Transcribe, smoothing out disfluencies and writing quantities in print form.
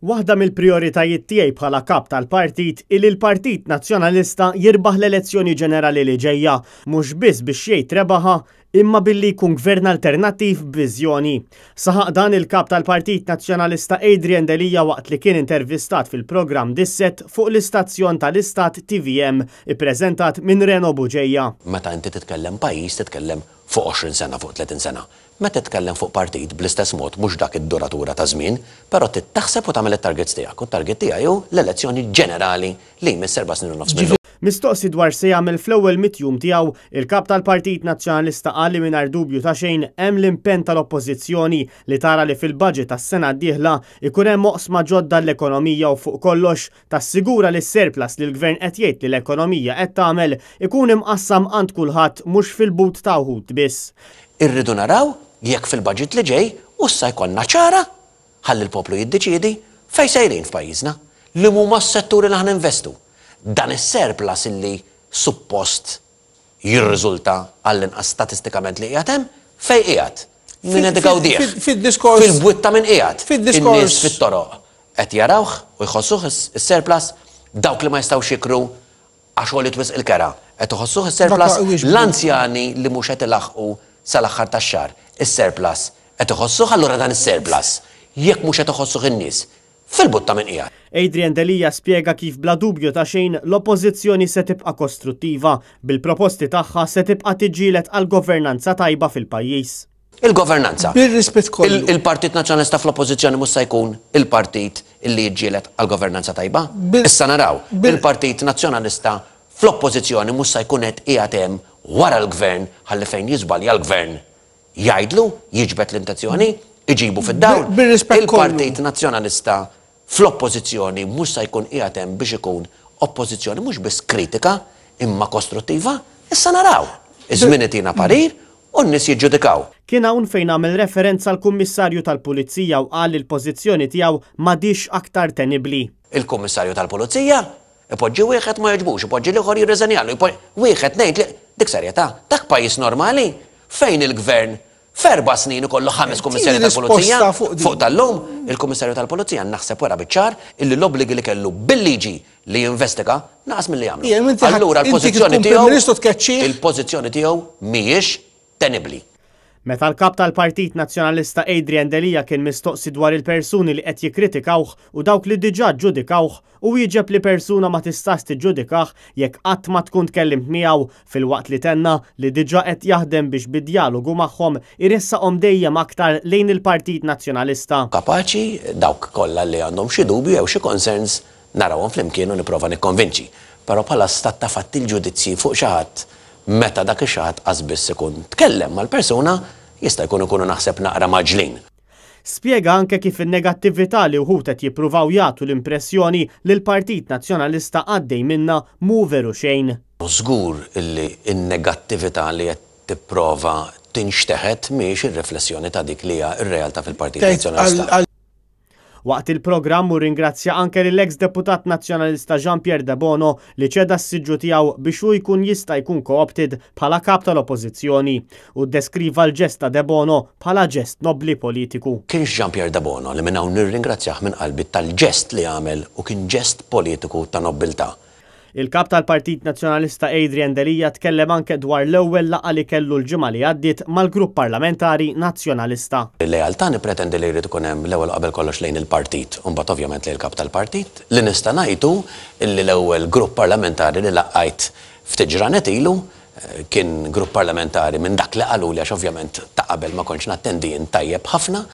Waħda mill-prijoritajiet tiegħi bħala kap tal-partit hi li l-Partit Nazzjonalista jirbaħ l-elezzjoni ġenerali li ġejja, mhux biss biex jgħid rebaħha, imma billi jkun gvern alternattiv b'viżjoni. Saħaq dan il-kap tal-Partit Nazzjonalista Adrian Delia waqt li kien intervistat fil-programm Dissett fuq l-istazzjon tal-Istat tvm, ippreżentat minn Reno Bugeja. Meta inti titkellem pajjiż titkellem fuq 20 sena, fuq 30 sena. Meta titkellem fuq partit bl-istess mod mhux dak id-duratura ta' żmien, però trid taħseb u tagħmel it-targets tiegħek u t-target tiegħi hu l-elezzjoni ġenerali li jmiss 4 snin u nofs minn Mistoqsi dwar se jagħmel fl-ewwel 100 jum tiegħu, il-kap tal-Partit Nazzjonalista qal li mingħajr dubju ta' xejn hemm l-impenn tal-Oppożizzjoni li tara li fil-budget tas-sena d-dieħla ikun hemm oqsma ġodda l-ekonomija u fuq kollox tassigura li s-surplus li l-gvern qed jgħid li l-ekonomija qed tagħmel ikun imqassam għand kulħadd, mhux fil-but ta' wħud biss. Irridu naraw jekk fil-budget li ġej u issa jkollna ċara ħalli l-poplu jiddeċiedi fejn sejrin f'pajjiżna, li huma s-setturi li aħna investu. Dan is-surplus illi suppost jirriżulta għall-inqas statistikament li qiegħed hemm, fejn qiegħed? Min qed igawdih? Fid-diskors. Fil-bwiet ta' min qiegħed? Fid-diskors. In-nies fit-toroq qed jarawh u jħossuh is-surplus, dawk li ma jistgħux jikru għax għoliet wisq il-kera qed iħossuh is-surplus, l-anzjani li mhux qed ilaħqu sal-aħħar tax-xahar, is-surplus qed iħossuh, allura dan is-surplus jekk mhux qed iħossuh in-nies, fil-but ta' min qiegħed? Adrian Delia spjega kif bla dubju ta' xejn l-Oppożizzjoni se tibqa' kostruttiva bil-proposti tagħha, se tibqa' tiġġieled għal governanza tajba fil-pajjiż. Il-governanza. Bir-rispett kollu. Il-Partit Nazzjonalista fl-Oppożizzjoni mhux se jkun il-partit illi jiġġieled għal governanza tajba. Issa naraw. Il-Partit Nazzjonalista fl-Oppożizzjoni mhux se jkun qed qiegħed hemm wara l-gvern ħalli fejn jiżbalja l-gvern jgħidlu, jiġbed l-intenzjoni, iġibu fid-dawl. Bir-rispett kollu. Il-Partit Nazzjonalista fl-Oppożizzjoni mhux se jkun qiegħed hemm biex ikun oppożizzjoni mhux biss kritika imma kostruttiva. Issa naraw. Iż-żmien itina parir u n-nies jiġġudikaw. Kien hawn fejn għamel referenza l-Kummissarju tal-Pulizija u qal li l-pożizzjoni tiegħu m'għadix aktar tenibli. Il-Kummissarju tal-Pulizija ipoġġi wieħed ma jogħġbux, ipoġġi l-ieħor jirriżenjalu, wieħed, tnejn, dik serjetà, dak pajjiż normali fejn il-gvern f'4 snin ikollu ħames kummissarju tal-Pulizija. risposta fuq din. Fuq tal-lum, il-Kummissarju tal-Pulizija naħseb wara biċ-ċar illi l-obbligi li kellu bil-liġi li jinvestiga naqas milli jagħmlu. Ija, inti Allura inti l-pożizzjoni tkun Prim tiegħu Ministru tkeċċih? Il-pożizzjoni tiegħu mhijiex tenibbli. Meta l-kap tal-Partit Nazzjonalista Adrian Delia kien mistoqsi dwar il-persuni li qed jikkritikawh u dawk li diġà ġġudikawh, u wieġeb li persuna ma tistax tiġġudikah jekk qatt ma tkun tkellimt miegħu, filwaqt li tenna li diġà qed jaħdem biex bid-dialogu magħhom iressaqhom dejjem aktar lejn il-Partit Nazzjonalista. Kapaċi dawk kollha li għandhom xi dubju jew xi concerns narawhom flimkien u nipprova nikkonvinċi. Però bħala stat ta' fatti l-ġudizzji fuq xi ħadd meta dak ix-xi ħadd qas biss ikun tkellem mal-persuna jista' jkun ikunu naħseb naqra mgħaġġlin. Spjega anke kif in-negattività li wħud qed jippruvaw jagħtu l-impressjoni li l-Partit Nazzjonalista għaddej minna mhu veru xejn. Żgur illi n-negattività li qed tipprova tinxteħet mhijiex ir-riflessjoni ta' dik li hija r-realtà fil-Partit Tgħid Nazzjonalista. Waqt il-programm u ringrazzja anke lill-ex deputat nazzjonalista Jean-Pierre Debono li ċeda s-siġġu tiegħu biex hu jkun jista' jkun co-opted bħala kap tal-Oppożizzjoni u ddeskriva l-ġest ta' Debono bħala ġest nobli politiku. Kien Jean-Pierre Debono li minn hawn nirringrazzjah minn qalbi tal-ġest li għamel u kien ġest politiku ta' nobbiltà. Il-kap tal-Partit Nazzjonalista Adrian Delia tkellem anke dwar l-ewwel laqgħa li kellu l-ġimgħa li għaddiet mal-Grupp Parlamentari Nazzjonalista. Il-lealtà nippretendi li jrid ikun hemm l-ewwel qabel kollox lejn il-partit, u mbagħad ovvjament lejn il-kap tal-partit. Li nista' ngħidu illi l-ewwel grupp parlamentari li laqgħajt ftit ġranet ilu kien grupp parlamentari minn dak li qaluli, għax ovvjament ta' qabel ma kontx nattendi jien, tajjeb ħafna.